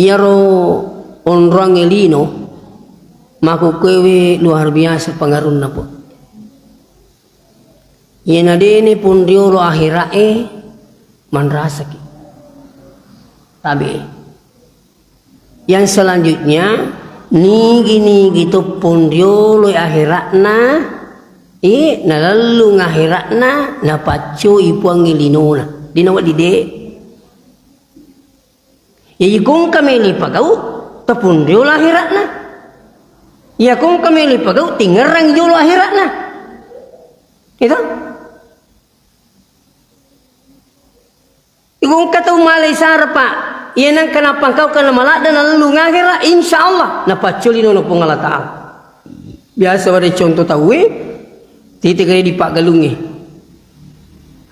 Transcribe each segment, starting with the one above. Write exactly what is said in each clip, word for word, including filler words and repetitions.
Iyaro onroangnge lino, makkukkuewe luar biasa pengaruhna, Pak. Iyana dene ponriolo akhira'e, manrasaki. Tabe. Yang selanjutnya, nigi-nigi to ponriolo akhira'na, eh, nalellung akhira'na, napaccoi Puangnge linona. Dina wedding de. Iya ko engka melo ipagau, taponriolo akhira'na. Iya ko engka melo ipagau, tingerrang jolo akhira'na. Itu. Iko engka tau malai sara, Pak. Iya nengka nappangkaukeng na maladde nalellung akhira, insya Allah napaccoi linona Puang Allah Ta'ala. Biasa wari contoh tauwe, titi kaya di paggalungnge.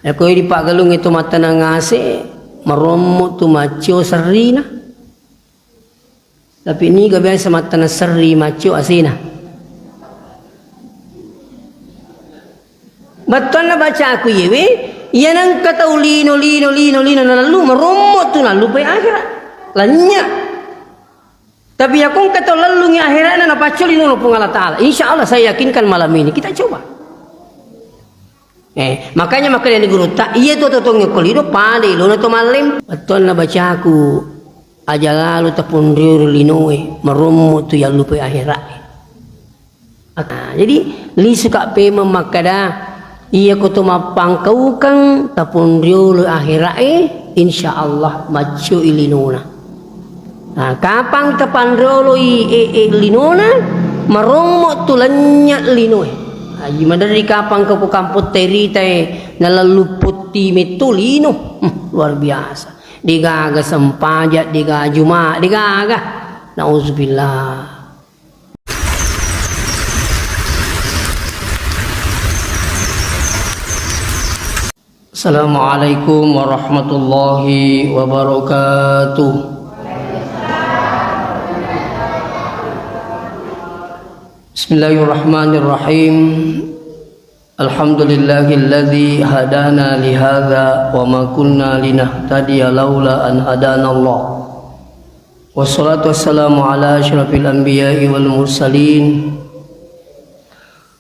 Eko di paggalungnge tu mattanang ase, marommo tu maccio serrina. Tapi niga biasa mattanang serri maccio asena. Bettuanna bacaku iyewe, iya nengka tau lino, lino, lino, lino nalellu, marommo tu nallupai akhira. Lanya. Tapi yakko engka tau lellungi akhira'na napaccoi linona Puang Allah Ta'ala. Insya Allah saya yakinkan malam ini. Kita coba. Eh, makanya makanya di gurutta, iya tu totong ko lino, pada ilona to mallem. Bettuanna bacaku, aja lalo taponriolo linoe, marommo tu yallupai akhira'e. Nah, jadi, lisuka pemeng makkada, iya ko to mappangkaukeng taponriolo akhira'e, insya Allah maccoi linona. Nah, kapang tapanrioloi e, e, linona, marommo tu lenya linoe. Aji maderri kapang ko kampotta ritae, nalellung potti metto lino. Hmm, luar biasa. Degaga sempaja, degaga juma, degaga. Nauzubillah. Assalamualaikum warahmatullahi wabarakatuh. Bismillahirrahmanirrahim. Alhamdulillahilladzi hadana lihadza wa ma kunna linahtadiya laula an hadanallah. Wassalatu wassalamu ala asyrafil anbiya'i wal mursalin,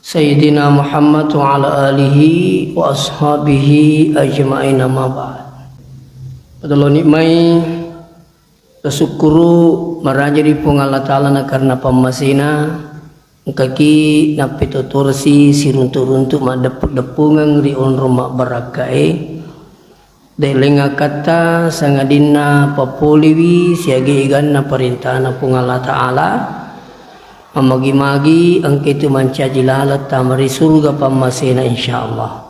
Sayyidina Muhammad wa ala alihi wa ashabihi ajma'in, amma ba'd. Pada lo nikmai, tasukkuru maraja ri Puang Allah Ta'ala na karena pammasena, engkaki nappetotorsi siruntu-runtu maddeppu-deppungeng ri onrong mabbarakkae. De'leng akkatta sangadinna pappolewi siaga eganna parentana Puang Allah Ta'ala, mammagi-magi engka tu mancaji laleng tama ri surga pammasena, insyaallah.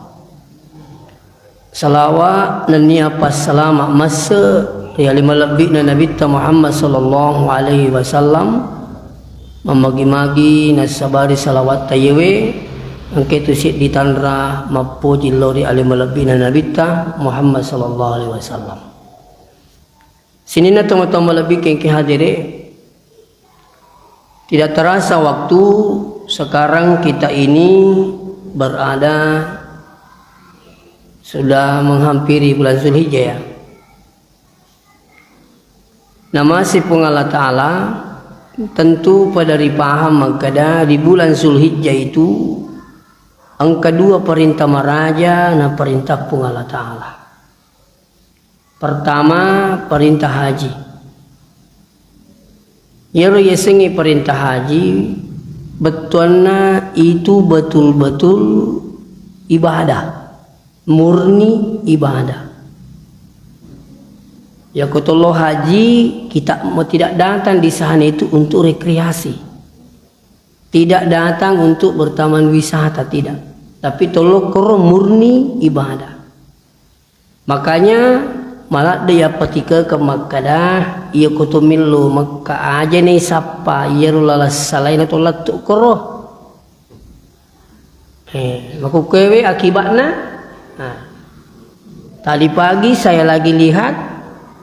Salawa nennia passalama masse ri ale malebbi'na Nabitta Muhammad sallallahu alaihi wasallam, Mammagi-magi nassabari salawatta iyewe, engka tu seddi tanra mappoji lao ri ale malebbina Nabitta Muhammad sallallahu alaihi wasallam. Sininna tomatoa malebbi engka hadere, tidak terasa waktu sekarang kita ini berada sudah menghampiri bulan Zulhijjah, ya. Namase Puang Allah Ta'ala, tentu pada ripahang makkeda di bulan Zulhijjah itu engka dua perintah maraja na perintah Puang Allah Ta'ala. Pertama, perintah haji. Iyaro yasengnge perintah haji, bettuanna itu betul-betul ibadah, murni ibadah. Yako tollo haji, kita mau tidak datang di sana itu untuk rekreasi. Tidak datang untuk bertaman wisata, tidak. Tapi tollo koro murni ibadah. Makanya, maladde yappatikekeng makkeda, iya ko to millo Mekka aja ni sappa, iyaro laleng salaina to lettu koro. Eh, makukkewe akibatna? Nah, tadi pagi saya lagi lihat,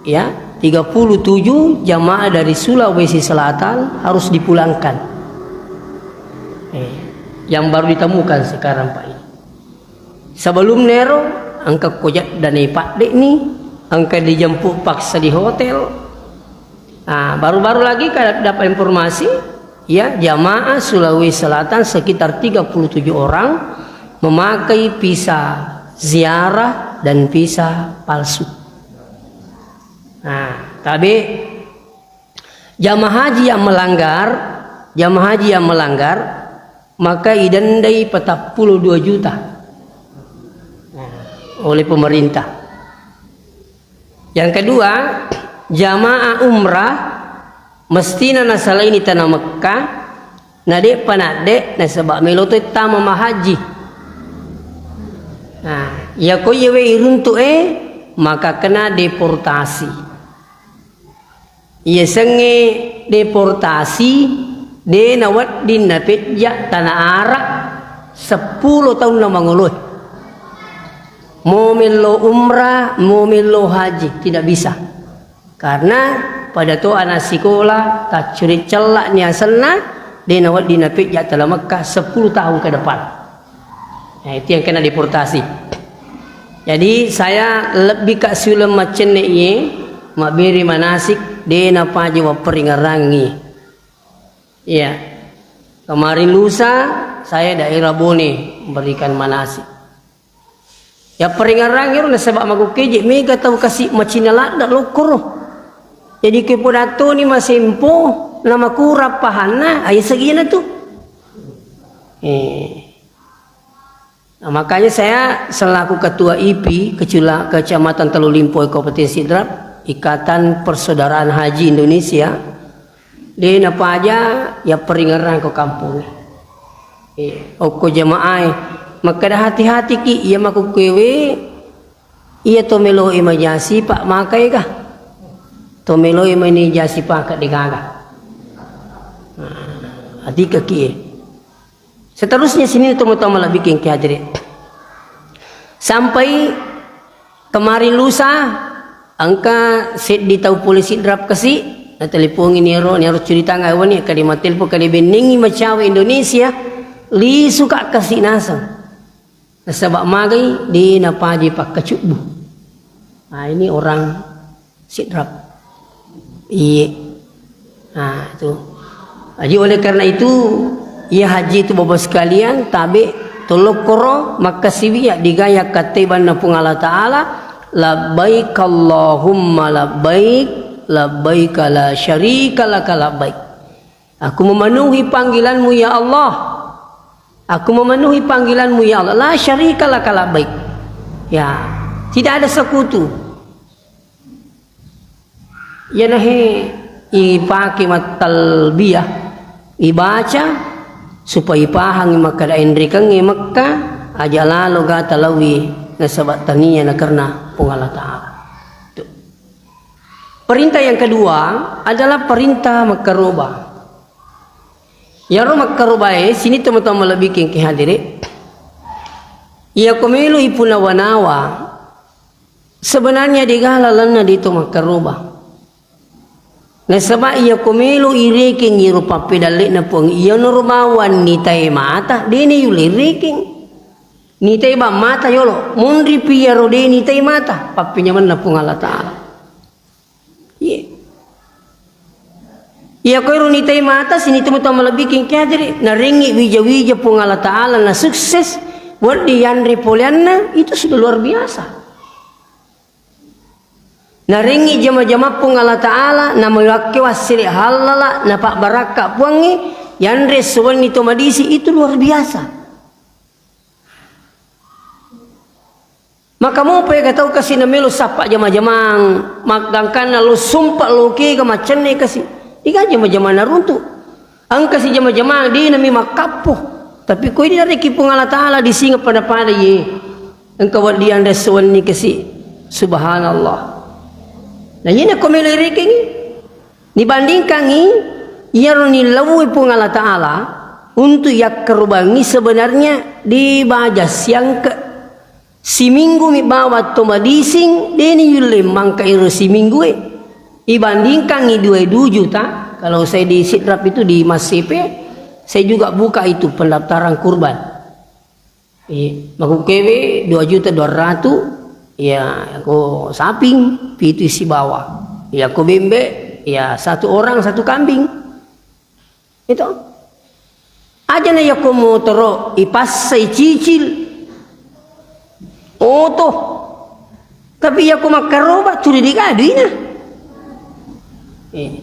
ya, tiga puluh tujuh jamaah dari Sulawesi Selatan harus dipulangkan. Eh, yang baru ditemukan sekarang, Pak, ini. Sebelum nero, engka ko jaddane padde'ni, engka dijemput paksa di hotel. Nah, baru-baru lagi ka dapat informasi, ya, jamaah Sulawesi Selatan sekitar tiga puluh tujuh orang memakai visa ziarah dan visa palsu. Nah, tabe jamaah haji yang melanggar, jamaah haji yang melanggar, maka idendai patappulo dua juta, nah, oleh pemerintah. Yang kedua, jamaah umrah mestina nasalaini tana Mekkah, na de'pa nadde, nasaba melo to tama mahaji. Nah, yako iyawe iruntu'e, maka kena deportasi. Iyasengnge deportasi, de nawedding napejja tana Arab seppulo taunna mangoloe. Mo mello umrah, mo mello haji, tidak bisa. Karena pada to anak sikola, taccuri cella ni asenna, de nawedding napejja tana Mekkah sepuluh tahun ke depan. Nah, itu yang kena deportasi. Jadi, saya lebbi ka siuleng maccenne iye, mabbere manasik, de napaja wapparingerangi. Iya. Kemarin lusa, saya daerah Bone memberikan manasik. Ya, paringerang ero nasaba magokeje, mega tau kasi macina ladda lokkoro. Jadi, ke podatoni masempo, na makurang pahanna, ayo segina tu. Eh. Nah, makanya saya selaku ketua I P Kecula-, Kecamatan Telulimpoe, Kabupaten Sidrap, Ikatan Persaudaraan Haji Indonesia, de napaja yapparingerang ko kampongnge. Eh, okko jamaae, makkeda hati-hati ki, iya makukkewe, iya to meloe majasi, Pak, makai ka? To meloe mani jasi, Pak, degaga. Nah, hati kaki, eh. Seterusnya sini teman-teman lebih kengki hadiri. Sampai kemarin lusa, engka seddi tau polisi drap kasi, na telepon ini ro, ni ro cerita ngai wani, kadi matelpon, kadi bennengi macawe Indonesia, lisu ka kasi naseng. Nasaba magai, de napaji pakkacubbu. Nah, ini orang Sidrap. Iye. Nah, itu. Jadi, oleh karena itu, iya haji itu, Bapak sekalian, tabe tolokkoro makkasiwi ya digaya kattebanna Puang Allah Ta'ala, labbaik Allahumma labbaik, labbaik la syarika laka labbaik. Aku memenuhi panggilanmu ya Allah. Aku memenuhi panggilanmu ya Allah. La syarika laka labbaik. Ya, tidak ada sekutu. Iyanahe ipake mattalbiyah, ibaca supaya ipahangi makkeda enrekengnge Mekka, aja lalo gata lawi nasaba tania nakerna Puang Allah Ta'ala. Tuh. Perintah yang kedua adalah perintah makkaroba. Iyaro makkarobae, sini teman-teman lebih kengki hadiri. Iya ko melo ipunawa-nawa, sebenarnya dega lalenna de to makkaroba. Nasaba iya ko melo irekeng iro pappedalle'na Puang, iyanaro bawang nitae mata, dena yulle rekeng. Nitae bang mata yolo, munri pi iyaro de nitae mata, pappenyamenna Puang Allah Ta'ala. Iya. Iya ko ero nitae mata, sini temu tau malebbiking kiajari, narengngi wija-wija Puang Allah Ta'ala, na sukses, wedding yanre poleanna, itu sudah luar biasa. Narengngi jama-jama Puang Allah Ta'ala, na maiwakke wassele hallala, na pabbarakka Puangnge, yanre suwenni to madisi, itu luar biasa. Maka mopa ega tau kasi na melo sappa jama-jamang, maggangkanna lo sumpa lo kega macenne kasi. Iga jama-jamang naruntu. Engkasi jama-jamang, de nami makkappo. Tapi ko idi narekki Puang Allah Ta'ala di singa pada-pada ye. Engka wedding anre suwenni kasi. Subhanallah. Nah, iyana ko melo irekengngi. Dibandingkangngi, iyaro nillauwi Puang Allah Ta'ala untuk yakkarubangngi sebenarnya di baja siangke. Siminggu mi bawang to madising, deni yulle mangka iro siminggu e. Ibandingkangngi dua puluh dua juta, kalau saya di Sidrap itu di Massepe, saya juga buka itu pendaftaran kurban. Eh, makukkewe dua juta dua ratus, ya, ko saping, pitu sibawa. Ya, ko bembe, Ya, satu orang satu kambing. Itu. Aja na yako motoro, ipassai cicil. Oto. Tapi yako makkaroba, tuli digaduina. Eh.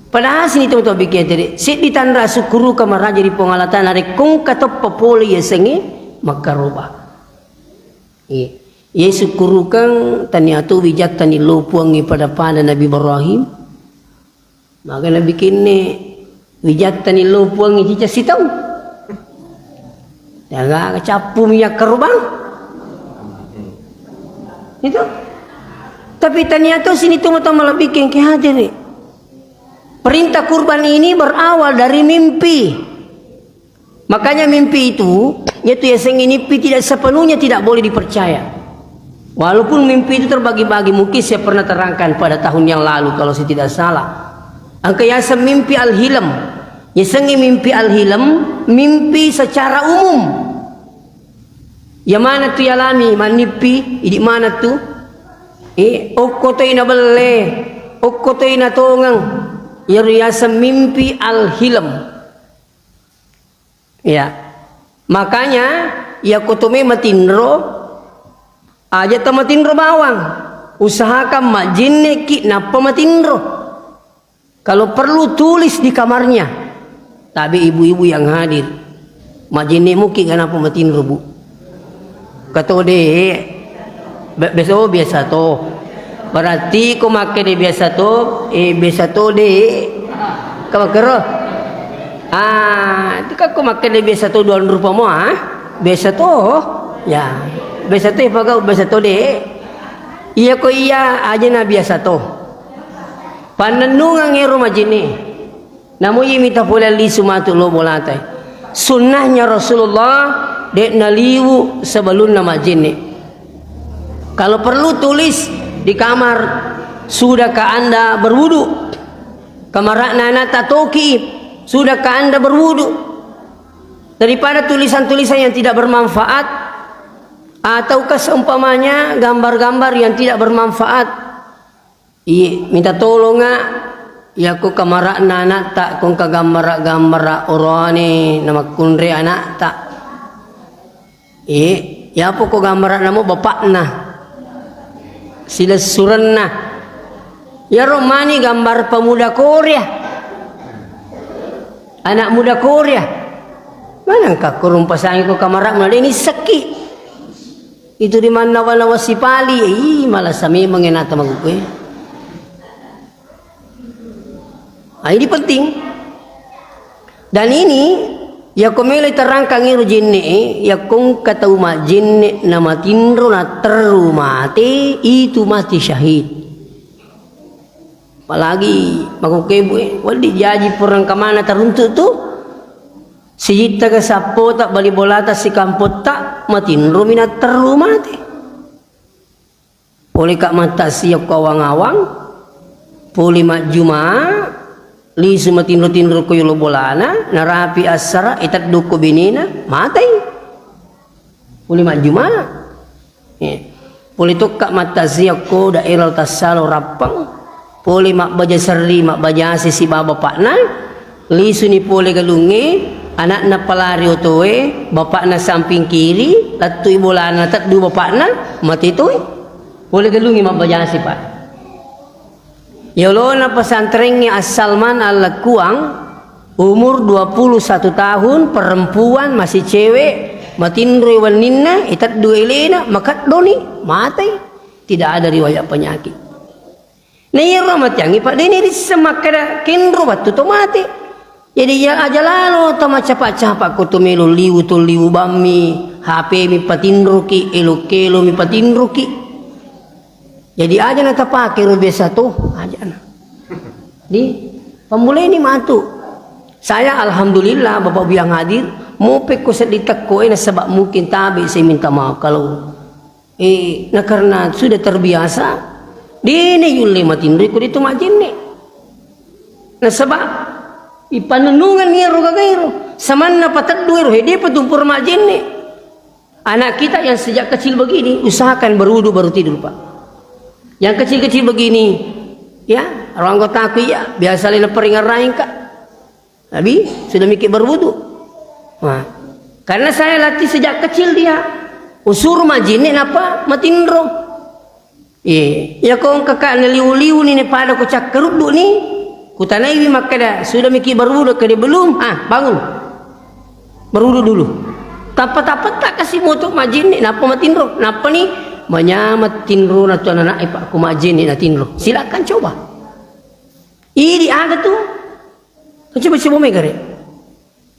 Padahal sini to, to bikin tadi. Seddi tanra sukkuruka maraja di Puang Allah Ta'ala, rekong katoppa pole yasengnge makkaroba. Iya. Iya sukkurukang tania to wijattani lo Puangnge pada-pada Nabi Ibrahim. Maka nabikinne wijattani lo Puangnge cica sitaung. Jaga cappu minyak kerubang. Itu. Tapi tania to sini to mata malebbikin ke hadiri. Perintah kurban ini berawal dari mimpi. Makanya mimpi itu, yaitu yasengnge mimpi tidak sepenuhnya tidak boleh dipercaya. Walaupun mimpi itu terbagi-bagi, mungkin saya pernah terangkan pada tahun yang lalu kalau saya tidak salah. Engka yaseng mimpi al-hilm. Yasengnge mimpi al-hilm, mimpi secara umum. Ya mana tu yalami, manippi, idi mana tu? Eh, okko toi nabelle, okko toi natongeng. Yaro yaseng mimpi al-hilm. Ya. Makanya, yako to me matinro, aja to matinro bawang. Usahakan majjenneki nappa matinro. Kalau perlu tulis di kamarnya. Tapi ibu-ibu yang hadir, majjenne muki ga nappa matinro, Bu. Katode. Be-, biasa, oh, biasa to. Berarti ko makkeda biasa to, eh, biasa to de. Ka makkero? Ah, itu kan ko makkeda biasa to dua rupa mo, ah? Biasa to. Ya. Biasa to pagau biasa to de. Iya ko iya aja na biasa to. Pannennungeng ero majjenne. Namo iya mita pole lisu matu lo bolatai. Sunnahnya Rasulullah, de' naliwu sebelumna majjenne. Kalau perlu tulis di kamar, "Sudahkah Anda berwudu?" Kamara'na anakta toki, "Sudahkah Anda berwudu?" Daripada tulisan-tulisan yang tidak bermanfaat, ataukah seumpamanya gambar-gambar yang tidak bermanfaat. Iye, minta tolonga, yako kamara'na anakta, ko engka gammara-gammara orane namakkunre anakta. Iye, yapo ko gammara'na mo bapakna, silessurenna. Yaro mani gambar pemuda Korea, anak muda Korea. Mana engka kurung pasangi ko kamara'mu, de' nissekki. Itu di mannawa-nawa sipali, ih, malasa memang enata maguku, eh. Ah, ini penting. Dan ini, yako melo terangkan ero jenne, yako engka tau majjenne na matinro na terru mate, itu mati syahid. Apalagi makukebu, eh, wedding jaji purang kamana taruntuk tu. Sijitta ga sappota, bali bolata, sikampotta, matinromi natterru mate. Pole ka mattassiokko awang-awang, pole majjuma, lisu matinro-tinro ko yolo bolana, narapi assara, iteddu ko binena, matei. Pole majjuma. Eh, pole tokka mattassiokko daerah tassalo rappeng, pole mabbaja serri, mabbaja ase sibawa bapakna, lisuni pole galungnge, anakna palari otoe, bapakna samping kiri, lettui bolana teddu bapakna, mate toi. Pole galungnge mabbaja ase, Pak. Yolona pesantrengnge As-Salman Al-Lakkuang, umur dua puluh satu tahun, perempuan, masih cewek, matinroi wenninna, iteddu elena, makeddoni, matei. Tidak ada riwayat penyakit. Naiyaro mateangngi, Pak, deni risseng makkeda kenro wattu to mate. Jadi, ya, aja lalo tamacapa-capa ko to melo liwu, to liwu bammi, H P mi patinroki, elo-kelo mi patinroki. Jadi, aja na tapake ro biasa to, aja na. Di, pammuleni matu. Saya alhamdulillah, Bapak Ibu yang hadir, mope ko seddi tekko e nasaba mungkin tabe saya minta maaf kalau Eh, na karena sudah terbiasa, dene yulle matinro ko de to majjenne. Nasaba, ipannennungenni ero gagaero. Samanna pateddu ero, he, depa tumpura majjenne. Anak kita yang sejak kecil begini, usahakan berwudu baru tidur, Pak. Yang kecil-kecil begini, Ya, ro anggotaku iya, biasa le naparingerraingka. Nabi, sudah miki berwudu. Nah, karena saya latih sejak kecil dia. Usuru majinni napa matinro. Iya, iya ko engka ka naliu-liu ni, ne pada ko cakkaruddu ni, kutanaiwi makkeda, "Sudah miki berwudu?" Kede, "Belum." "Ah, bangun. Berwudu dulu." Tappa-tappa tak kasih moto majinni, napa matinro. Napa ni manyama tinro na tu anak-anak, eh, Pak, ko majinni na tinro. Silakan coba. Idi aga tu? Coba-coba mega re.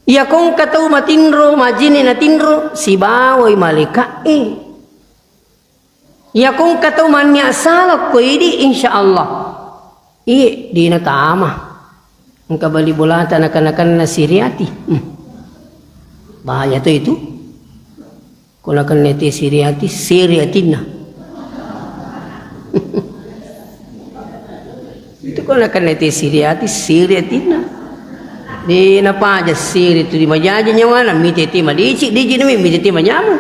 Iya ko engka tau matinro, majinni natinro, sibawai malaika'e. Iya ko engka tau mannia sala ko idi, insya Allah. Iye, dina tama. Engka bali bolata nakanakanna Siriati. Hmm. Bahaya to itu. Ko nakenna te Siriati, siri atinna. Itu ko nakenna te Siriati, siri atinna. Di napaja siri tu di majaji nyawana, mite te madeci, deci nami mite te manyamu.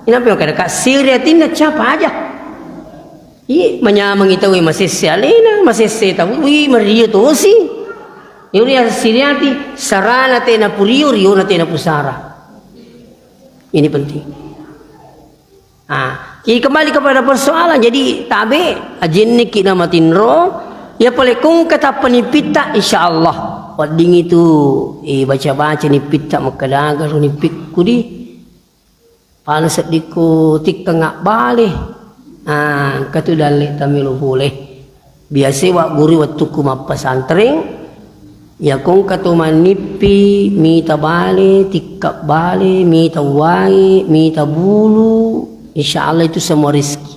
Inapa yang kada ka siri atinna, capa aja. Iya, manyamengi tauwe masesse alena, masesse tauwe, mario tosi. Iyaro riaseng Siriati, sarana te napurio, riona te napusara. Ini penting. Ah, ki kembali kepada persoalan. Jadi, tabe, ajenneki na matinro, ya pale kong katappa nippitta, insya Allah. Wedding itu, eh, baca-baca nippitta, makkadaga ro nippikku di. Pale seddikku tikkeng abbale. Ah, engka tu dalle tamelo pole. Biasa wa guru wettukku mappesantreng, ya kongka to mannippi, mita bale, tikka bale, mita wae, mita bulu, insya Allah itu semua rezeki.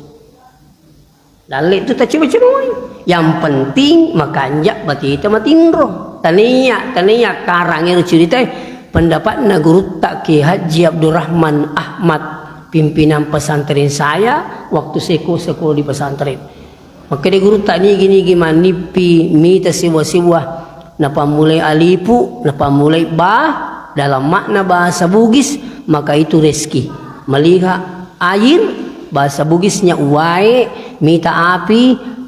Dalle tu tacoba-cobawai. Yang penting makanja bateta matinro. Tania, tania karang ero ceritae. Pendapatna gurutta Kiai Haji Abdurrahman Ahmad, pimpinan pesantren saya waktu seko-, sekolah di pesantren. Makkeda gurutta, nigi-nigi mannippi mita siwa-siwa, napammulai alipu, napammulai ba, dalam makna bahasa Bugis, maka itu rezeki. Melihat air, bahasa Bugisnya uwae, mita api,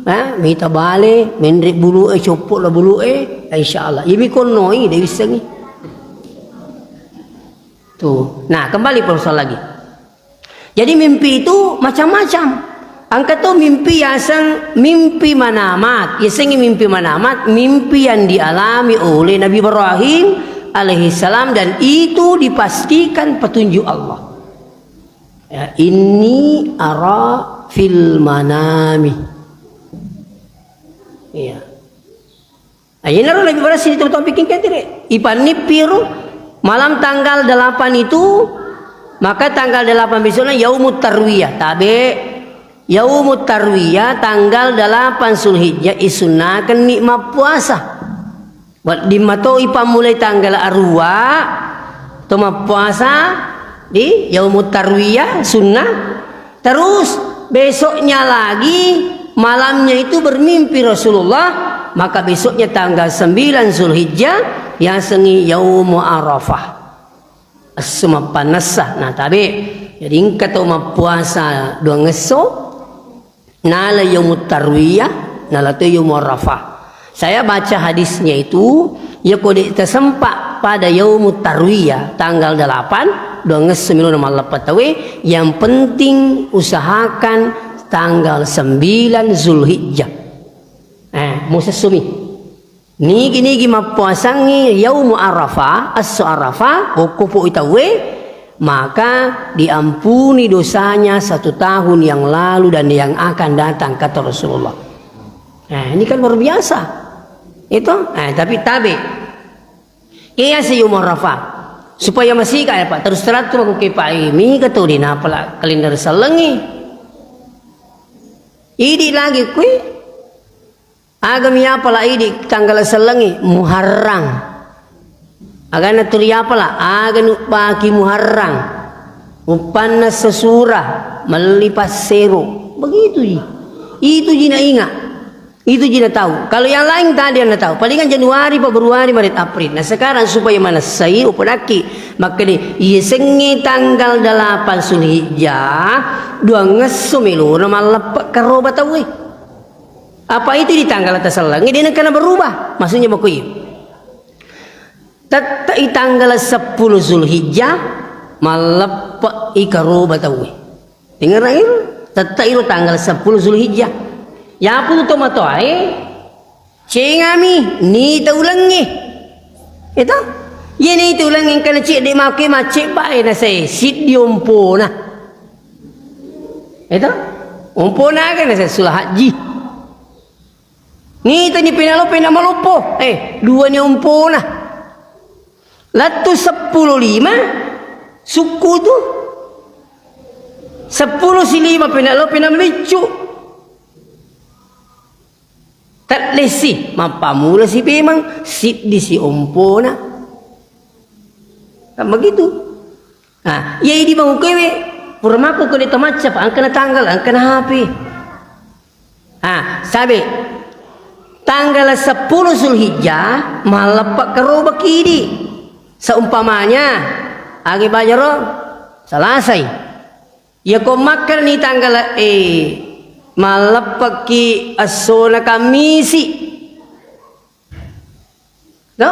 eh, mita bale, menre bulu'e, coppo la bulu'e, insya Allah. Imi konnoi, de wissengi. Tuh. Nah, kembali persoalan lagi. Jadi mimpi itu macam-macam. Engka to mimpi yaseng mimpi manamat. Yasengnge mimpi manamat, mimpi yang dialami oleh Nabi Ibrahim alaihissalam dan itu dipastikan petunjuk Allah. Ya, "Inni ara fil manami." Iya. Nah, iyanaro lebih berhasil itu topik yang ketiga. Ipannippiru malam tanggal delapan itu, maka tanggal delapan besoknya Yaumut Tarwiyah. Tabe, Yaumut Tarwiyah tanggal delapan Zulhijjah isunnakenni mappuasa. Wedding mato ipammulai tanggal arua to mappuasa di Yaumut Tarwiyah sunnah. Terus besoknya lagi, malamnya itu bermimpi Rasulullah, maka besoknya tanggal sembilan Zulhijjah, yasengngi Yaumu Arafah. Esso mappannessa, nah, tabe. Jadi engka tau mappuasa duangesso, nala Yaumut Tarwiyah, nala to Yaumu Arafah. Saya baca hadisnya itu, ya ko de' tasempa pada Yaumut Tarwiyah, tanggal delapan, duangesso milona malleppa tauwe, yang penting usahakan tanggal sembilan Zulhijjah. Eh, musessumi. Nigi-nigi mappuasangngi Yaumu Arafah, esso Arafah, okko poi tauwe, maka diampuni dosanya satu tahun yang lalu dan yang akan datang, kata Rasulullah. Nah, ini kan luar biasa. Itu, eh, tapi tabe. Iya si Umar Rafa. Supaya masih kaya Pak, terus terang tu aku ke Pak, eh, mi kata di napa lah kalender selengi. Idi lagi kui. Aga mi apa lah idi tanggal selengi Muharram. Aga na turi apa lah, aga nu baki Muharram. Uppanna sesura, melli passero. Begitu ji. Itu ji na ingat. Itu ji na tahu. Kalau yang lain tadi yang na tahu. Palingan Januari, Februari, Maret, April. Nah, sekarang supaya manessai, upadakki. Makkeda, iya sengnge tanggal delapan Zulhijjah, duangesso melona malleppe karoba tauwe. Apa itu di tanggal tasellengnge, de' nengka berubah. Maksudnya mako iya. Tette'i tanggal seppulo Zulhijjah, malleppe'i karoba tauwe. Dengerangi, tette'i ro tanggal seppulo Zulhijjah. Yapu to matoae, cengami, nita ulengnge. Itu? Iya nita ulengnge engkana cedde' make macebbae nasae siddi ompona. Itu? Ompona aga nasae sula hajji. Nitani penalo pena maloppo. Eh, duani ompona. Lettu seppulo lima sukku tu. Seppulo silima penalo pena mabiccu. Tellesi, mappamula si pemang, siddi si ompona. Kan begitu. Nah, iya idi bang ukewe, pura mako kode tamacca, pa angkana tanggal, angkana H P. Ah, sabe. Tanggal seppulo Zulhijjah, malleppa karoba kidi. Seumpamanya, agi bajaro, Salasai. Iya ko makkani tanggal e, malleppaki essona Kammisi. No?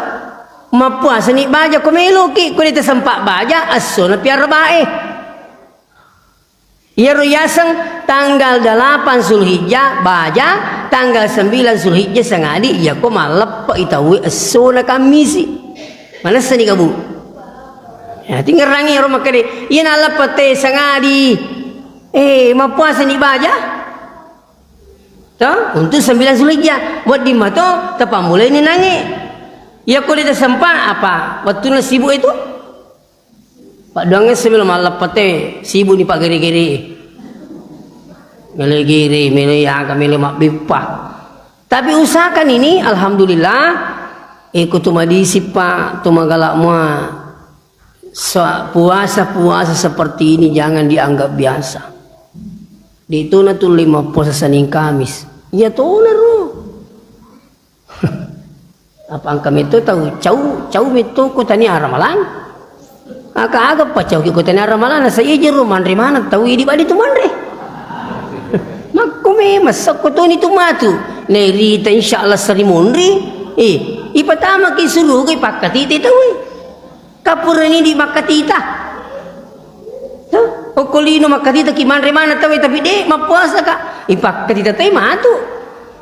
Mappuasani baja ko meloki, ko de' tasempa baja, essona piara bae. Iyaro yaseng tanggal delapan Zulhijjah, baja, tanggal sembilan Zulhijjah sangadi, iyako malleppe'i tauwe essona Kammisi. Manessani kabu. Ya, tingerangi ro makkeda, iya nalleppe te sangadi. Eh, mappuasani baja? To, untuk sembilan Zulhijjah. Wedding mato, tapammulaini nange. Iyako de' tasempa, apa? Wettunna sibuk itu? Paddoangnge sebelum malleppete, sibuk ni paggere-gere. Mele gere, mele aga, mele mabbeppa. Tapi usahakan ini, alhamdulillah, eh, ko tu madisi, Pak, tu magala mua. Sa-, puasa-puasa seperti ini jangan dianggap biasa. Di tona tu lima puasa Senin Kamis. Iya tona ro. Apa engka metto tau cau, cau metto ko tania Ramalang. Aga-aga pa cau ki ko tania Ramalang, nasa iya jero manre maneng tau idi bali tu manre. Makko memang sakko toni tu matu. Nerita insyaallah seri monri. Eh, ipatama ki suruga ipakkatite tau. Kapurani di makkatita. Tuh, okko lino makkatita ki manre maneng tauwe tapi de' mappuasa ka. Ipakkatita tauwe matu.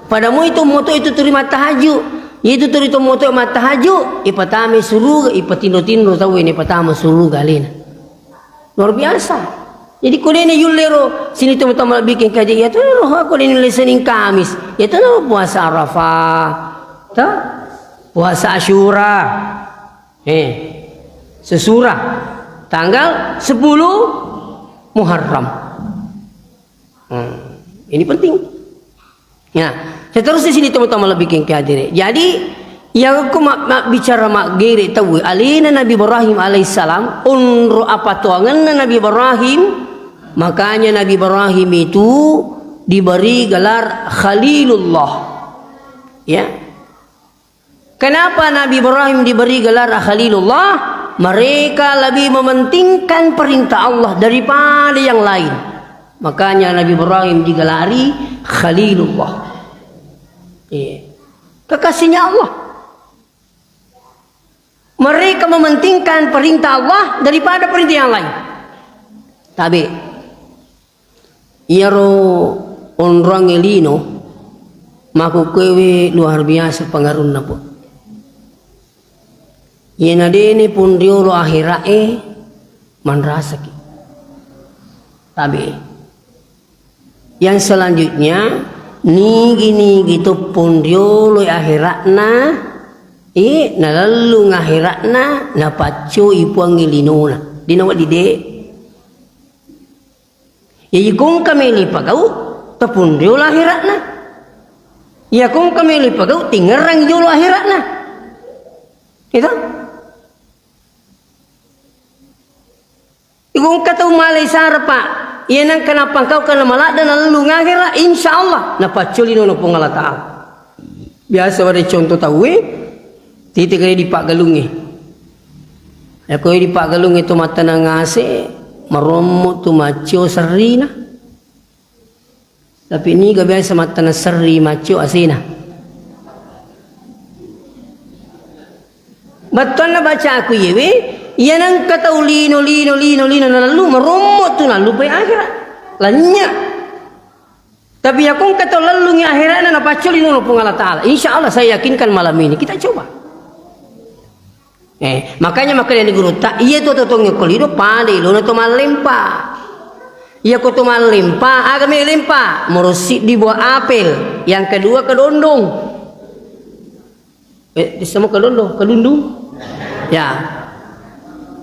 Pada moi to moto itu turi mattahaju. Itu turi to moto mattahaju, ipatama suruga, ipatinro-tinro tauwe ne patama suruga alena. Luar biasa. Jadi ko dene yullero sini to mutama bikin kaji ya to roh aku dene le Senin Kamis. Ya to puasa Arafah. Tuh. Puasa Asyura. Eh, sesudah tanggal sepuluh Muharram. Hmm, ini penting. Ya, seterusnya sini teman-teman lebih kengke hadire. Jadi, yang aku mak, mak bicara mak gere tahu alina Nabi Ibrahim alaihissalam, unro apa tuanganna Nabi Ibrahim, makanya Nabi Ibrahim itu diberi gelar Khalilullah. Ya, Kenapa Nabi Ibrahim diberi gelar Khalilullah? Mereka lebih mementingkan perintah Allah daripada yang lain. Makanya Nabi Ibrahim digelari Khalilullah. Iya. Kekasihnya Allah. Mereka mementingkan perintah Allah daripada perintah yang lain. Tabe. Iyaro onroangnge lino makkukkuewe luar biasa pengaruhna, Pak. Iyana dene pun riolo akhera'e manrasaki. Tabe. Yang selanjutnya, nigi-nigi to pun riolo akhera'na, eh, nalellung akhera'na, napaccoi puangnge linona. Dina wedding de'. Iya, iko engka melo ipagau, tapun riolo akhera'na. Iya, ko engka melo ipagau, tingerang jolo akhera'na. Itu? Iko engka tau malai sara, Pak. Iya nengka napangkau kana maladda nalellung akhera, insya Allah napaccoli nono Puang Allah Ta'ala. Biasa wari contoh tauwe, titi kare di paggalungnge. Eko di paggalungnge tu mattanang ase, marommo tu maccio serrina. Tapi niga biasa mattana serri maccio asena. Bettuanna bacaku iyewe, iya nengka tau lino, lino, lino, lino, nalallu, marommo tu nallupai akhirat. Lanya. Tapi yakko engka tau lellungi akhiratna, napaccio linono Puang Allah Ta'ala. Insya Allah saya yakinkan malam ini. Kita coba. Eh, makanya makanya di gurutta, iya tu totong ko lino, pada ilona to mallempa. Iya ko to mallempa, aga me lempa, morosi di buah apel. Yang kedua kedondong. Eh, disama kedondo, kedundung. Ya.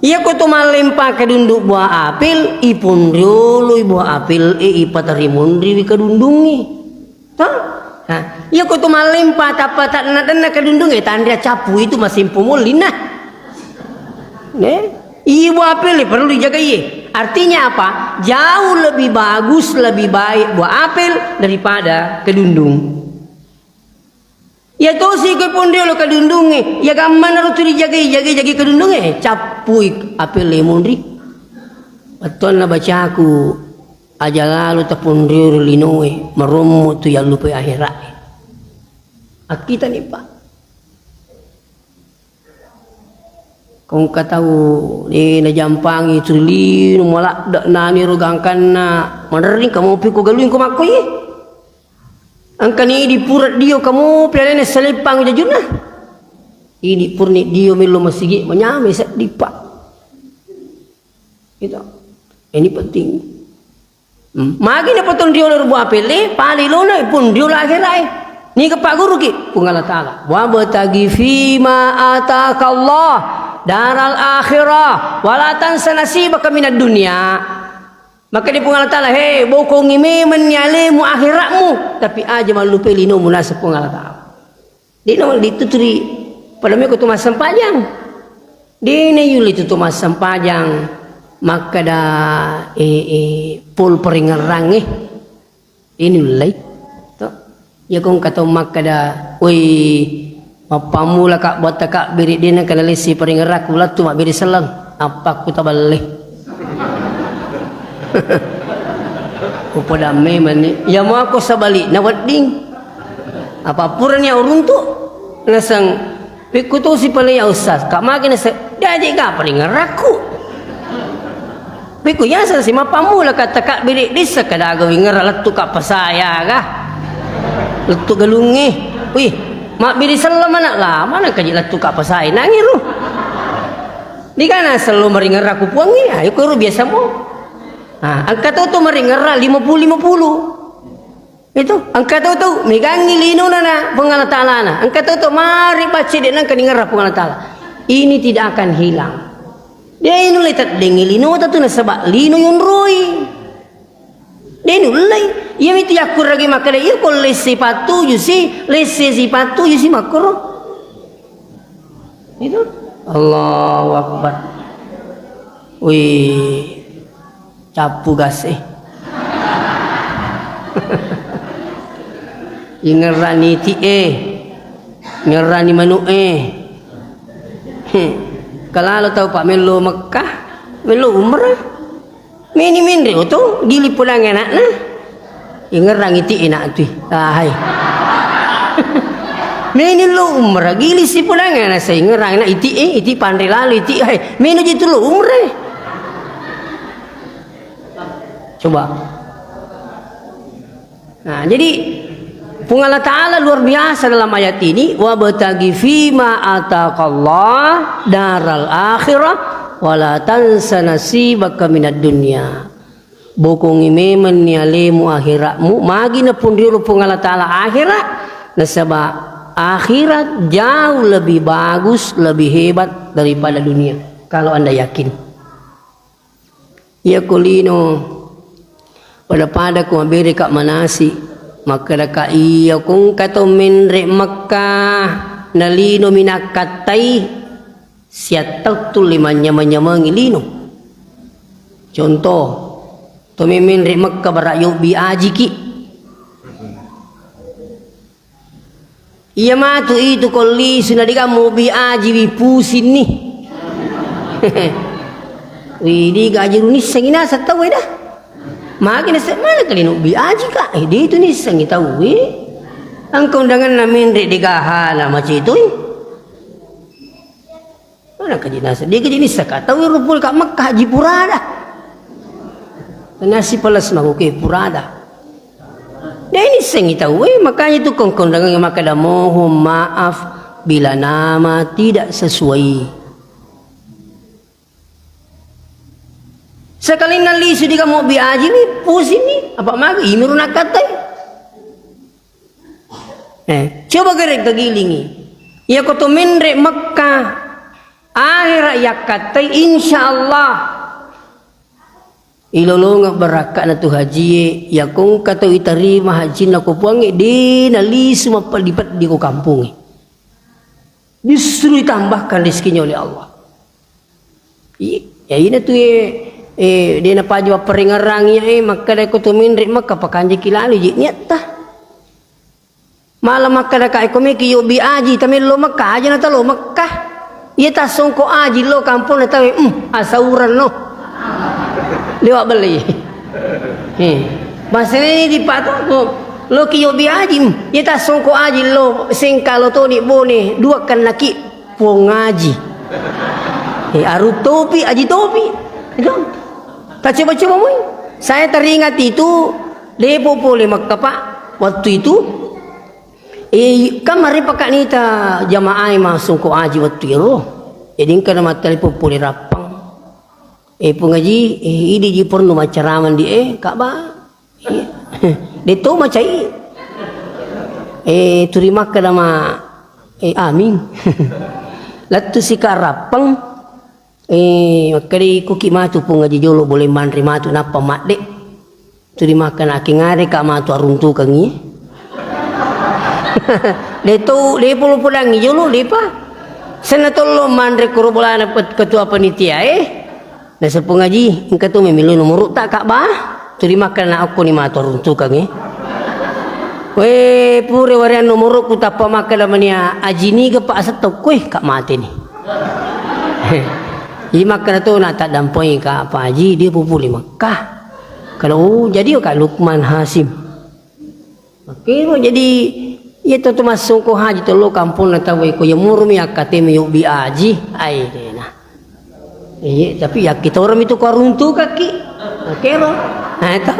Iya ko to mallempa kedundung buah apel, iponrioloi buah apel, eh, ipatarimonriwi kedundungi. Toh? Ha. Iya ko to mallempa tappa tanna-tanna kedundungi, eh, tanria cappu itu masih pomollinna. Eh? Iya buah apel, eh, perlu dijagai. Artinya apa? Jauh lebih bagus, lebih baik buah apel daripada kedundung. Iya tosi ko ponriolo kedundungnge, iya gammana ro tu dijagai, jagai, jagai kedundungnge, cappui apel lemonri. Bettuanna bacaku, aja lalo taponriolo linoe, marommo tu yallupai akhirat. Akkitani, Pak. Ko engka tau, eh, najampangi tu lino, maladde nani ro gangkanna, manerring kamopi ko galung ko makko ye. Engkani idi pura dio kamopi alena saleppang jajunna. Idi purni dio melo masigi manyamai seddi, Pak. Itu. Ini penting. Hmm. Magi na potong riolo ro buah pelle, pale lona pun riolo akhirat. Ni ke Pak Guru ki, Puang Allah Ta'ala. Wabtaghi fima atakallah daral akhirah, wala tansa nasibaka minad dunya. Maka di Puang Allah Ta'ala, "He, bokongi memenni alemu akhiratmu, tapi aja mallupai linomu," naseng Puang Allah Ta'ala. Dino dituturi pada meko tu massempajang. Dina yuli tu, tu massempajang makkada, eh, eh, pol peringerang, eh. Ini ulai. To. Iya ko engka tau makkada, "Woi, mappammula ka buat takabbiri, dena kana lessi paringerakku, lattu mabbiri selleng." Appakku taballe. Upoda memani. Iya muako sabali na wedding. Apa purani uruntu? Naseng, "Pikku tosi pale ya Ustaz, ka magi nase-, diaje ga paringerakku." Pikku yaseng si mappammula ka takabbiri dissa ka daga wingerra lettu ka pasaya ga. Lettu galungnge. Wih, mabbiri selleng mana lama na kaji lettu ka pasaya nangiru. Digana sello maringerra ku puangnge, ayo kuru biasa mo. Ah, engka to to maringerra lima puluh lima puluh. Itu, engka tau-tau megangngi linona na Puang Allah Ta'ala na. Engka tau-tau mari bacci de nengka ningerra Puang Allah Ta'ala. Ini tidak akan hilang. De nulle teddengngi linota tu nasaba lino yonroi. De nulle. Iya mitu yakkuragi makkeda, iya ko lesse pattuju si, lesse si pattuju si makkoro. Itu. Allahu Akbar. Wih. Cappu gas e. Ingerrani iti e. Ingerrani manu e. He. Kalalo tau pa mello Mekkah, mello umrah. Meni menre oto, gili pulang anakna. Ingerrang iti enak tu. Ah, hai. Meni lo umrah, gili si pulang anak saya ingerrang anak iti e, iti panre lalu iti, hai. Meni ji tu lo umrah. Coba. Nah, jadi Puang Allah Ta'ala luar biasa dalam ayat ini, "Wabtaghi fima atakallah daral akhirah, wala tansa nasibaka minad dunya." Bokongi memenni alemu akhiratmu, magi napunriolo Puang Allah Ta'ala akhirat, nasaba akhirat jauh lebih bagus, lebih hebat daripada dunia. Kalau Anda yakin. Iya ko lino, pada-pada ko mabbere ka manasi, makkeda ka iya ko engka to menre Mekkah, na lino mi nakkattai, siattau tulle manyameng-nyamengi lino. Contoh, to me menre Mekkah bara yobbi ajiki. Iya matu itu ko lisu na digammu bi aji wi pusinni. Wi diga aji runissengi naseng tau e dah. Magi nase-, mana kali nubbi aji ka? Eh, de itu nissengi tau, eh. Engka undanganna menre de gahana macetoi. Mana kaji nasa? De kaji nissa ka tau ero pole ka Mekah haji purada. Nasi pelas mako ke purada. De nissengi tau, eh. Makanya itu kongkong dengan maka ada mohon maaf bila nama tidak sesuai. Sekalinna lisu di kamu bi aji mi, pusing mi, apa maga imiru nakkatai. Eh, coba gere kagilingi. Iya ko to menre Mekah, akhera yakkatai, insya Allah. Ilolonga barakka'na tu hajie, iya ko engka tau itarima hajinna ko puangnge, de nalisu mappeddi-peddi ko kampongnge. Justru ditambahkan rezekinya oleh Allah. Iya, ya ina tu, eh, eh, de napaja mapparengerang iya, eh, makkada ko to menre Mekah pakanjaki lalo je niatta. Malah makkada ka ko meki yobi aji tamello Mekah aja na talo Mekah. Iya tassongko aji lo kampung na tawe, hmm, asauran no. Lewat beli. Eh, bahasanya ini di Pak tu, lo ki yobi aji, hmm, iya tassongko aji lo sengkalo toni bone dua kan naki. Puang Aji. Eh, Arung Topi, Aji Topi. Itu. Tak coba-coba mui. Saya teringat itu, depo pole Mekah, Pak. Waktu itu, eh, kan mari pakai nita jamaah masuk ko aji waktu itu. Jadi engka nama telepon pole Rappang. Eh, Puang Aji, eh, idi ji perlu macaraman di, eh, Kak Ba. Iya. De to macai. Eh, turi makkada ma, eh, amin. Lettu sika Rappang. Eh, makkada iko ki matu Puang Aji jolo boleh manre matu nappa madde. Turi makkada ki ngare ka matu aruntukangi. De to, de polo podangi jolo, de pa. Senna tollo manre koro bolana pet-, ketua panitia, eh. Naseppo ngaji, engka tu memiloi nomoro ta, Kak Ba? Turi makkada na okko ni matu aruntukang, eh. We, pure wareang nomoro ku tappa makkada mania, Aji niga pa asetto koe, Kak mate ni. Jadi makkada to na taddampoi Kak Pak Aji, dia pupuli Mekah. Kalau, oh, jadi Kak Lukman Hasim. Makkiro jadi, iya to, to massongko haji to lo kamponna tau e ko iya murumi akkatemi yobbi aji, ai dena. Iya, tapi yakkitorami tu ko aruntukakki. Makkiro. Nah, itu.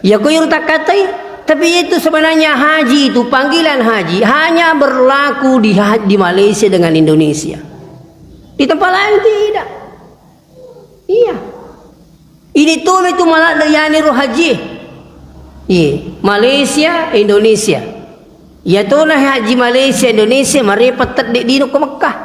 Ya ko iro takkatai, tapi itu sebenarnya haji itu, panggilan haji hanya berlaku di ha-, di Malaysia dengan Indonesia. Di tempat lain tidak. Iya. Ini tu itu malah yani ro haji. Iya, Malaysia, Indonesia. Iya tu na haji Malaysia, Indonesia, mari petet di dino ke Mekah.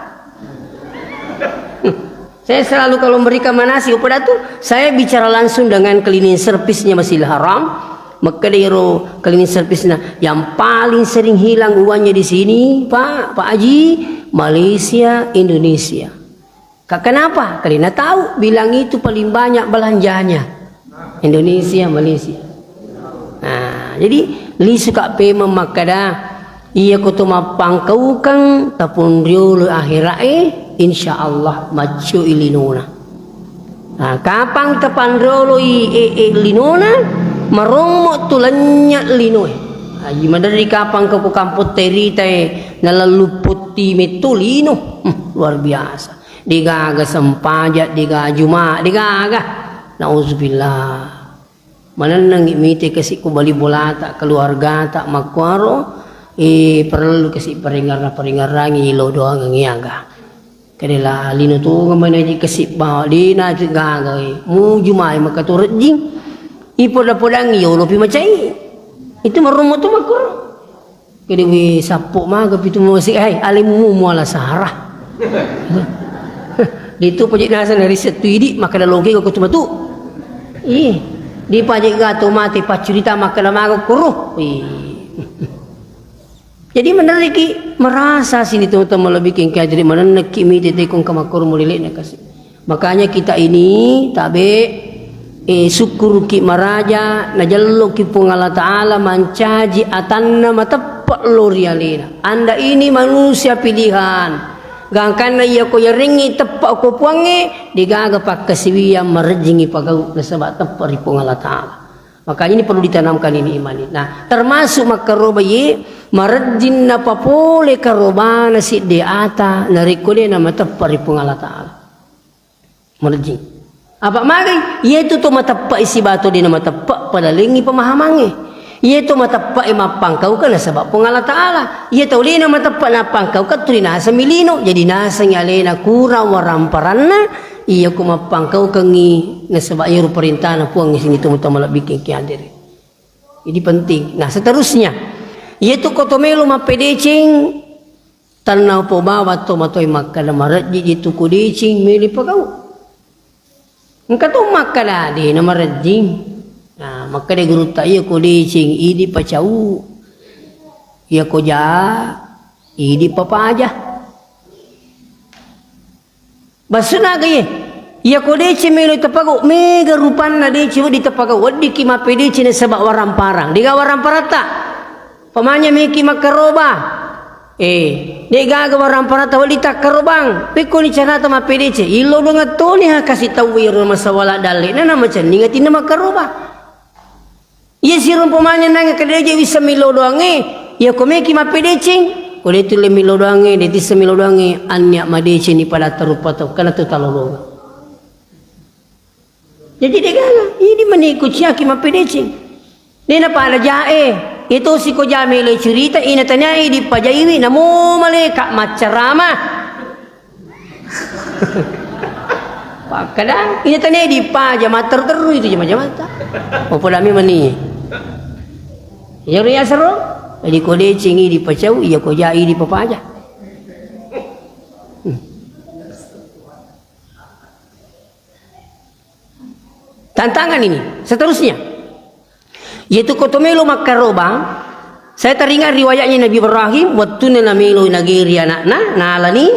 Saya selalu kalau memberikan manasik kepada tu, saya bicara langsung dengan cleaning service-nya Masjidil Haram. Maka dari ro cleaning service-nya yang paling sering hilang uangnya di sini, Pak, Pak Haji, Malaysia, Indonesia. Ka-, kenapa? Karena tahu bilang itu paling banyak belanjanya. Indonesia, Malaysia. Nah, jadi lisu ka pemeng makkada, iya ko to mappangkaukang tapong riolo akhirat e, insya Allah maccio i linona. Nah, kapang tapanrioloi e, e linona, marommo tu lenya linoe. Aji maderri kapang ko kampong terita e, nalallu potti metto lino. Hmm, luar biasa. Degaga sempajang, degaga juma, degaga. Nauzubillah. Manennengngi mite kasi ku bali bolata, keluargata, makkuaro, eh, parellu kasi parengerang-parengerangi lo doangengngi aga. Kedela lino tu manaji kasi bawa dena tu gaga, eh, muju mai maka tu rejjing. Ipoda-podangi yolo pi macai. Itu marummo tu makkuro. Kede we sappo maga pitu mose, hai, alemu muala sara. Ditu pojok nasa na riset tu idi, maka da loge ko tu matu. Ih, di pajak gato mate paccurita maka da maga kuru. Ih. Jadi meneriki merasa sini teman-teman lebih kengkai jadi meneneki mite tekong kamakkuru mulilek na kasih. Makanya kita ini tabe, eh, sukkuruki maraja, najelloki Puang Allah Ta'ala mancaji atanna mateppe lo ri alena. Anda ini manusia pilihan. Gangkanna iya ko yarengngi teppe ko Puangnge, degaga pakkasiwiang marejjingi pagau nasaba teppe ri Puang Allah Ta'ala. Makanya ini perlu ditanamkan ini iman ini. Nah, termasuk makkaroba ye, marejjing napapole karobana sidde ata, narekko de namateppa ri Puang Allah Ta'ala. Marejjing. Apa magai? Iyetu to mateppa isi bato de namateppa, pada lengi pemahamangnge. Iyetu mateppa e mappangkaukeng nasaba Puang Allah Ta'ala. Iya tau de namateppa nappangkaukeng tuli nasengngi lino. Jadi nasengngi alena kurang waramparanna, iya ko mappangkaukengngi nasaba iyaro perintana Puang sini tu mutamallabbikeng ki hadere. Jadi penting. Nah, seterusnya, iyatu ko to melo mappedeceng, tanna upobawa to matoi makkada marejji ji tu ko deceng melo pagau. Engka to makkada de na marejjing. Nah, makkada gurutta iya ko deceng idi pacau. Iya ko ja idi papaja. Bassuna aga iye, iya ko deceng melo tapagau, mega rupanna deceng wedding tapagau, weddikki mappedeceng nasaba waramparang. Dega waramparatta. Pamanya meki makkaroba. Eh, degaga waramparatta wedding takkarobang. Pekkoni carata mappedeceng. Illo dongeng toni ha kasi tau iro masawala dalle. Nana macenning atinna makkaroba. Iya siro umpamanya nangnge kadeje wisseng millau doangnge, iya ko meki mappedeceng, ko de tulle millau doangnge, de tisseng millau doangnge, annia madeceng ni pada taruppa tau, kana tu talolonga. Jadi de gaga, ini meni kuciaki mappedeceng. De na pada jae, itu siko ja melo curita, ina taniai dipajaiwi, namo maleka maccarama. Pakkadang, ina tania dipaja, matteru-teru itu jama-jamata. Mapodami mani. Iya ro yasero, jadi ko decengi dipacau, iya ko jai dipapaja. Hmm. Tantangan ini, seterusnya. Yaitu ko to melo makkaroba, saya teringat riwayatnya Nabi Ibrahim, wettunna namelo nageri anakna, nalani,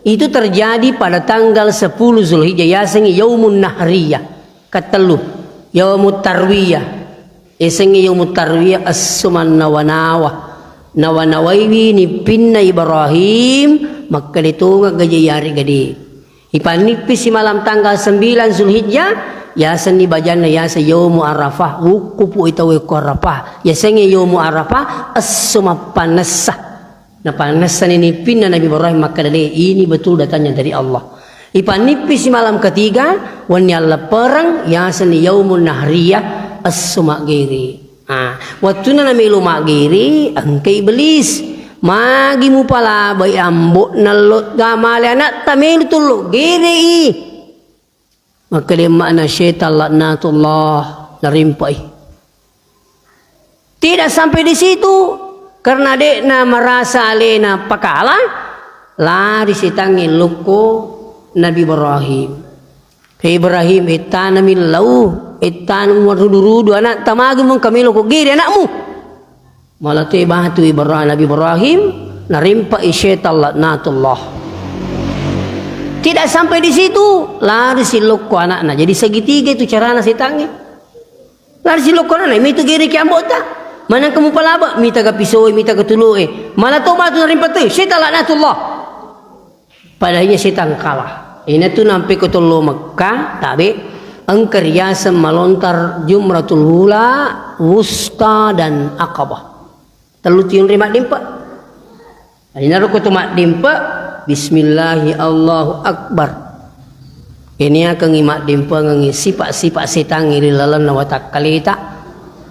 itu terjadi pada tanggal sepuluh Zulhijjah, yasengnge Yaumun Nahriyah, katellu, Yaumut Tarwiyah, yasengnge Yaumut Tarwiyah, esso mannawa-nawa, nawa-nawaiwi nippinna Ibrahim, makkeda tongeng gaje yarega de. Ipannippisi malam tanggal sembilan Zulhijjah, yasenni bajanna yaseng Yaumu Arafah, wukkupu i tauwe ko Arafah. Yasengnge Yaumu Arafah, esso mappannessa. Napannessani nippinna Nabi Ibrahim makkeda, "De, ini betul datangnya dari Allah." Ipannippisi malam ketiga, wenni alleppereng, yasenni Yaumun Nahriyah, esso maggere. Ah, wettunna namelo maggere, engka Iblis. Magi mupalabai ambo'na lo gamale anakta melo tullo gerei. Makkeda emma'na setan laknatullah, narimpai. Tidak sampai di situ, karena de'na merasa alena pakala, lari setangnge lokko Nabi Ibrahim. He Ibrahim, ettanami lau, ettanami marudu-rudu anakta, magi mengka melo ko gere anakmu. Mala toe batu Ibra-, Nabi Ibrahim, narimpai setan laknatullah. Tidak sampai di situ, lari silokko anakna. Jadi segitiga itu carana setangnge. Lari silokko anakna, mitu gere ki ambo'ta. Manengka mupalaba, mita ga pisoe, mita ga tuloe. Mala to batu narimpa toe, setan laknatullah. Padahal iye setang kalah. Inatu nampe ko tollo Mekka, tabe, engka riaseng malontar Jumratul Ula, Wusta, dan Aqabah. Tellu tiunri maddimpe. Inaro ko tu maddimpe, Bismillahi Allahu Akbar. Iniakengngi maddimpengengngi sipa-sipa setangnge ri lalenna watakkaleta.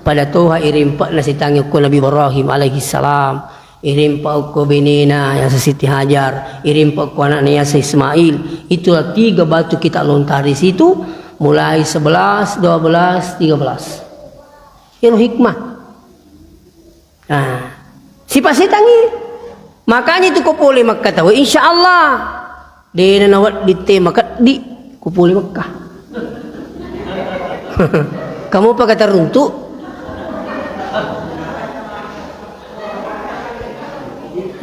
Pada toha irimpe'na setangnge ko Nabi Ibrahim alaihi salam. Irimpa okko benena yaseng Siti Hajar, irimpa okko anakna yaseng Ismail. Itulah tiga batu kita lontar di situ, mulai sebelas, dua belas, tiga belas. Iyaro hikmah. Nah, sipa setangnge. Makanya itu ko pole Mekka tau, insya Allah. Dena nawedding te makeddi ku pole Mekka. Kamu apa kata runtu?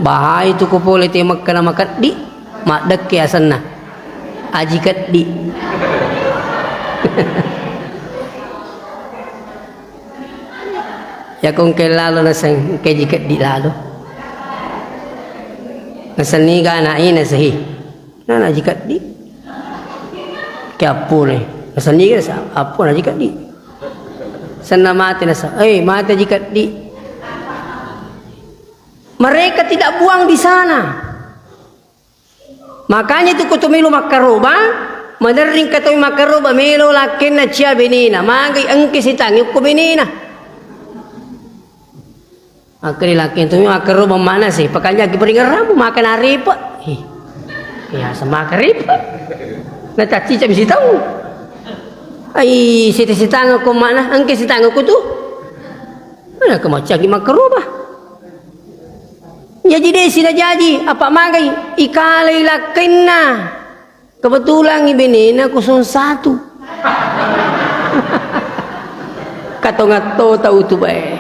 Bahai tu ku pole te Mekka na makeddi, maddekke asenna. Aji keddi. Yako engkai lalo naseng, engkai ji keddi lalo. Nasenni ga anak e nasehi. Nana ji keddi. Ke appone. Nasenni ga sa-, appone ji keddi. Tenna mate nasa, eh, mate ji keddi. Mereka tidak buang di sana. Makanya itu ko to melo makkaroba, maderring ka to makkaroba melo lakkenna cia benena, magai engke sitangnge ko benena. Makkeda lakkenna to makkaroba mana sih, pakanjaki peringerammu makan arepa. Ih, ya sama arepa. Na tacci cam sitau. Ai sita-sitanga ko mana, engke sitanga ko tu. Mana kemacaki makkaroba. Jaji desi najaji, apa magai ikalai lakkenna. Kebetulan i benena kosong satu. Katongatto tau tu bae.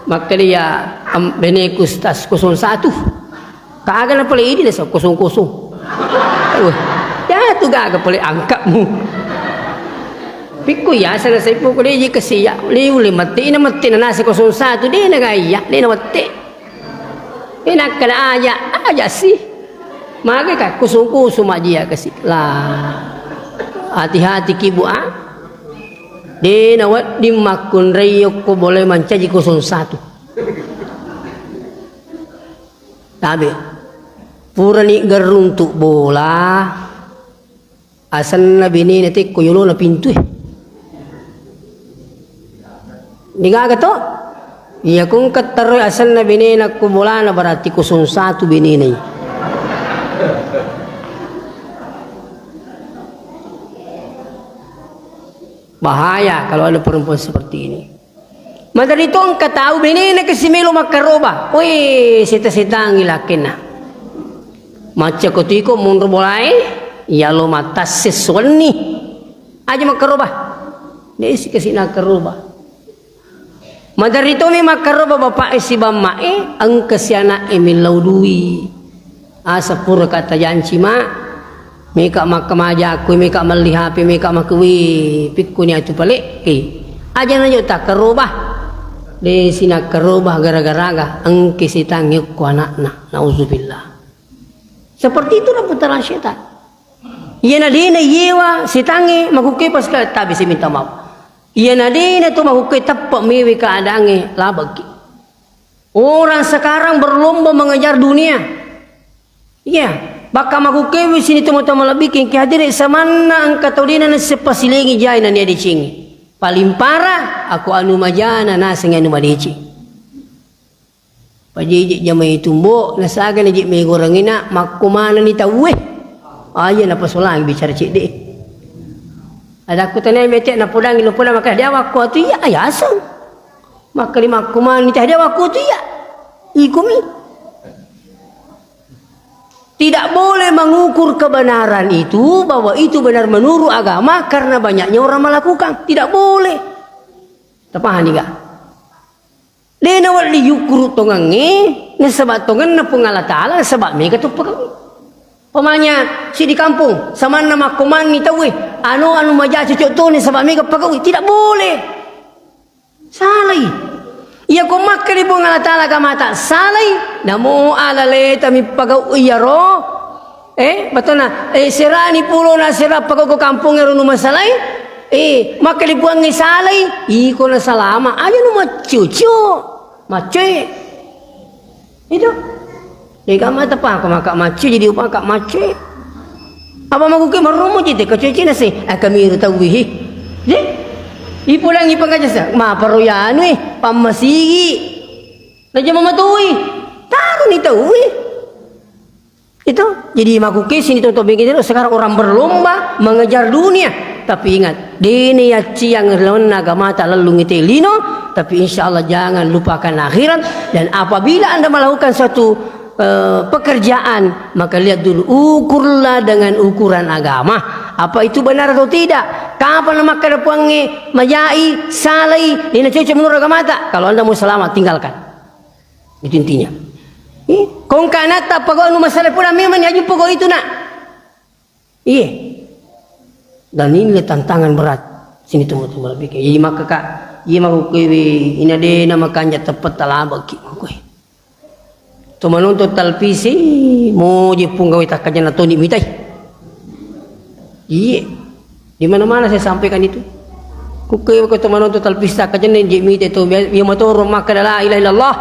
Makkeda ya, am, beneku stas kosong satu. Kaga na pole idi nasa kosong kosong. Wah, ya tu gaga pole angkatmu. Pikku ya sana sepu ko deji kesiya. Liu le mati na mati na nasa kosong satu de na gaya de na mati. Inakkeda aja, aja sih. Mage ka kusung-kusung majjia kasi. Lah. Hati-hati ki, Bu, ah. De na wedding makkunrai yokko boleh mancaji kosong satu. Tabe. Purani gerruntu bola. Asenna benena tekko yolona pintue. Degaga to? Iya, ko engka teroi asenna benena ko bolana, berarti kosong satu benena iya. Bahaya kalau ada perempuan seperti ini. Maderri to engka tau benena kasi melo makkaroba. Weh, seta-setangi lakkenna. Macca ko tiko monro bolae, iya lo matasse suwenni. Aja makkaroba. Desi kasi nakkaroba. Maderri tomi makkaroba bapak e si bamma e, engka si anak e millau dui. Asa pura kata janci, Mak. Meka makkamaja aku, meka melli H P, meka makkuwi, pikkuni atu pale. Eh, aja najo takkaroba. De sinakkaroba gara-garaga engke setangnge okko anakna. Nauzubillah. Seperti itulah putaran setan. Iyana dena yewa setangnge makukke pas ka tabe saya minta maaf. Iyana dena to makukke teppe mewe keadaangnge labeki. Orang sekarang berlomba mengejar dunia. Iya, bakka makukkewe sini tomatoa malebbi kengke hadire samanna engka tau dena nasseppa silengi jai nania decengi. Paling parah, aku anu majana nasengi anu madeceng. Pajeje jamai tumbo, nasaga naje megorengina, makko manani tauwe. Aja napasolangi bicara cedde. Ada aku tanya mete napodangi lo poda maka dia wakko atu iya, ayaseng. Makkeda makkumanni teh, dia wakkutu iya. Ikumi. Tidak boleh mengukur kebenaran itu, bahwa itu benar menurut agama karena banyaknya orang melakukan. Tidak boleh. Tapahani ga? De nawedding yukkuru tongengnge, nasaba tongenna Puang Allah Taala, nasaba mega tu pegawai. Pamanya si di kampung, samanna makkumanni tauwe, anu, anu maja cocok tu, nasaba mega pegawai. Tidak boleh. Salai. Iya ko makkeda Puang Allah Taala agamata, salai. Namo alaleta mippagau iyaro. Eh, batona, eh, serani pulo na sera pagau ko kampung ero nu masalai. Eh, makkeda Puangnge salai, iko na salama. Aja nu maccio-cio. Maccoe. Itu. Dega mata pako maka macce, jadi upaka macce. Apa maguke marromo jite kacecina se, akamiru tauwi hi. Je. Ipulangi pangajasa, maparo yanu eh, pammasigi. Najama matui. Taruni tauwi. Itu. Jadi maguke sini tonton begini, sekarang orang berlomba mengejar dunia. Tapi ingat, dene yacciang lawanna agamata lellung ite lino, tapi insya Allah jangan lupakan akhirat. Dan apabila Anda melakukan suatu, eh, pekerjaan, maka lihat dulu, ukurlah dengan ukuran agama. Apa itu benar atau tidak? Kapan makkeda Puangnge, majai, salai, dena cocok menurut agamata? Kalau Anda mau selamat, tinggalkan. Itu intinya. Eh, kongka anatta pagau anu masalah pura memang ni aju pagau itu nak. Iya. Dan inilah tantangan berat. Sini tunggu-tunggu lebih. Iya maka kak, iya maka kue ina de nama kanja tepat talabaki kue. To menonton televisi, mo je pung gawe takkajanna toni mitai. Iya. Di mana-mana saya sampaikan itu. Kukke ko to manoto talpista kajenna je mite to, iya matoro makkeda la ilaha illallah.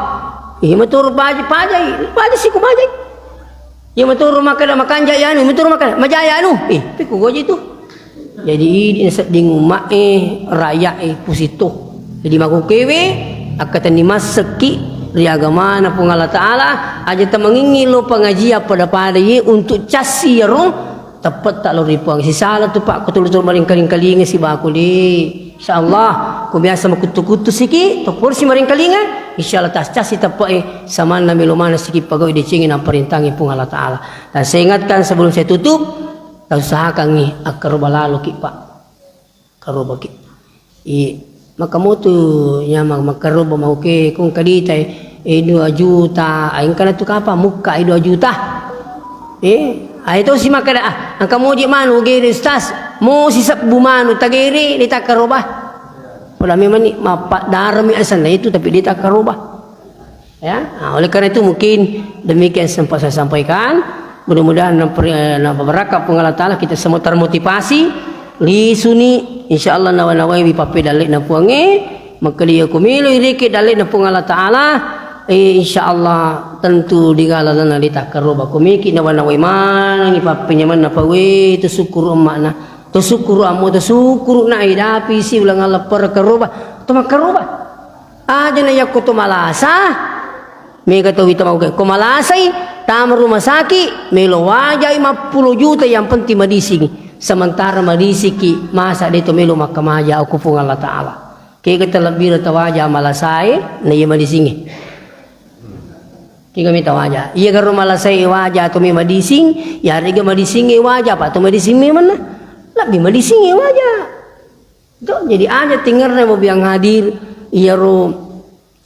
Iya matoro paja-, pajai, paja siku pajai. Iya matoro makkeda makanja yanu, iya matoro makkeda majaya anu. Eh, piku goji tu. Jadi idi nasedding umma e, raya e, pusito. Jadi makukewe akkatenni massekki ri agamana Puang Allah Ta'ala, aja tamangingi lo pengajian pada-pada ye untuk cassi yaro teppetta lo ri Puang. Sisala tu Pak, ko tulu-tulu maringkaling-kalinga sibaku de. Insyaallah, ko biasa makuttu-kuttu siki, to porsi maringkalinga, insyaallah tas cassi teppe e, samanna melo mana siki pagawe decengi naparintangi Puang Allah Ta'ala. Dan saya ingatkan sebelum saya tutup, tausahakangngi akkaroba laloki Pak. Karobaki. I, maka motu nyamang makkaroba mauke kong kadita e, e, dua juta, a, engkana tu kapa mukka e dua juta. Eh, ai to si makkeda, ah, engka moji manu gere Ustaz, mo si sebbu manu tagere ni takkaroba. Pada memang ni mappaddarami asanna itu tapi dia takkaroba. Ya, nah, oleh karena itu mungkin demikian sempat saya sampaikan. Mudah-mudahan namper-, eh, napabarakka Puang Allah Ta'ala, kita semua termotivasi, lisuni, insyaallah nawa-nawai wi pappe dalle'na Puangnge, makkelia ko melo ireke dalle'na Puang Allah Ta'ala, eh, insyaallah tentu digala lana litakkaroba. Ko meki nawa-nawai manengi pappenyamanna pawe, to sukkuru emma'na, to sukkuru ammo, to sukkuru na idapi si ulang Allah per karoba, to makkaroba. Aja na yakko to malasa, mega to wita mauke. Ko malasai, tama rumah sakit, melo wajai mappulo juta, yang penting madising. Sementara madisiki, masa de to melo makkamaja okko Puang Allah Ta'ala. Kega terlebih tawaja malasae, na iya madisingi. Kega mi tawaja. Iya garo malasai waja to mi madising, ya rega madisingi waja, apa to madising memang na. Lebih madisingi waja. To, jadi aja tingerna mo biang hadir, iyaro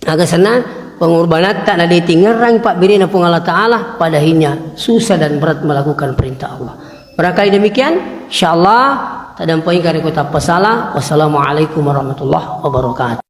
aga senna pengorbanatta na de tingerang pabbirena Puang Allah Ta'ala, pada akhirnya susah dan berat melakukan perintah Allah. Barangkali demikian, insyaallah, tadampai kare kota pasala. Wassalamualaikum warahmatullahi wabarakatuh.